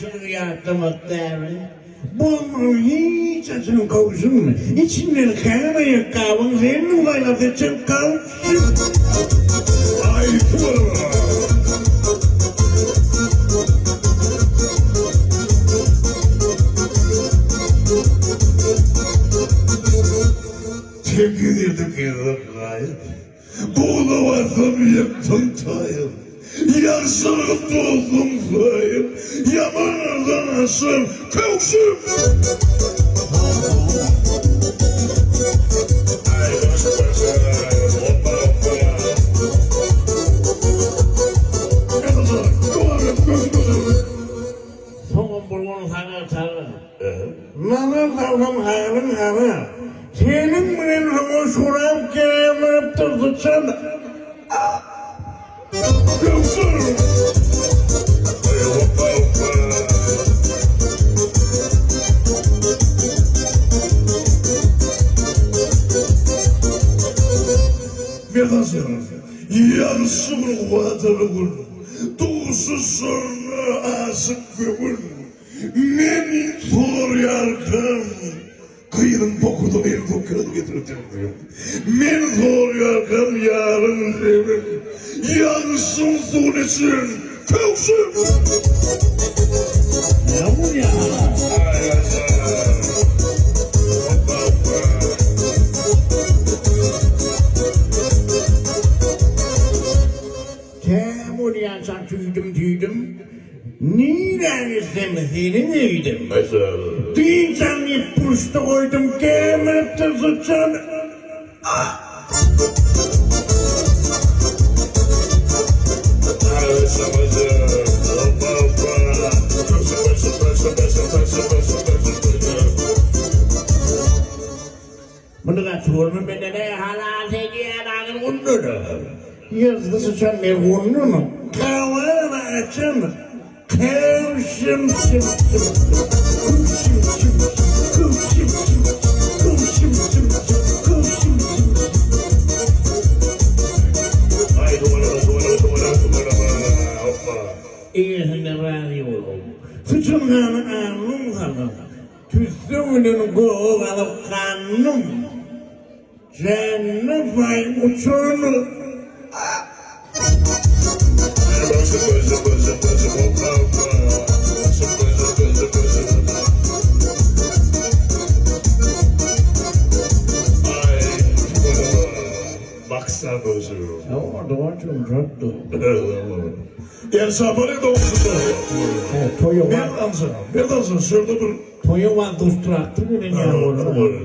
Ýagşylygy ýatlamak däbini bozmagyň hiç haçan kowşun. Içinden käbir gabyň sendiň saýlap seçen kowşun. Aý tüweleme. Tekiz ýerde gezdim gaýyp. Buza barsam ýykdym taýyp. Ýagşylygy dostum saýyp, Ýamanlardan aşan köwşüm. Aý baş başa, hopba hopba. Ýazyjylar, dowam et, göz göze. Soňam bir gün saňa çaga. Nazar salsam halyň gara. Seniň bilen soňa şurap geýdiripdir syçan. Ýagşy bir wadaly gün, Duşuşanda aşyk göwün. Men sorýarkam, gyzyň bokudyny eltip köz getiripdir. Men sorýarkam ýaryň lebin, ýagşyň suwuny içen köwşüm. Näme bolýar aga? Aý aja. Hopba hopba. Tä bolýança tüýdüm tüýdüm. Nirä gitsem seniň öýdüm. Dynç al diýip burçda goýdum gemiripdir syçan. Ah! Muny gaty görme menden e halas edýän agyr günleri. Ýazdy syçan melgunyny gawan açan köwşüm çim çim köwşüm çim köwşüm çim köwşüm çim köwşüm çim. Aý tüweleme tüweleme tüweleme tüweleme hopba. Eýesine razy bolgun. Syçan gany alnyň salan. Tüsse bilen göge galyp gandym. Jennet saý uçan. Toýa wagt duşdurakdy bilen ýaly bolar.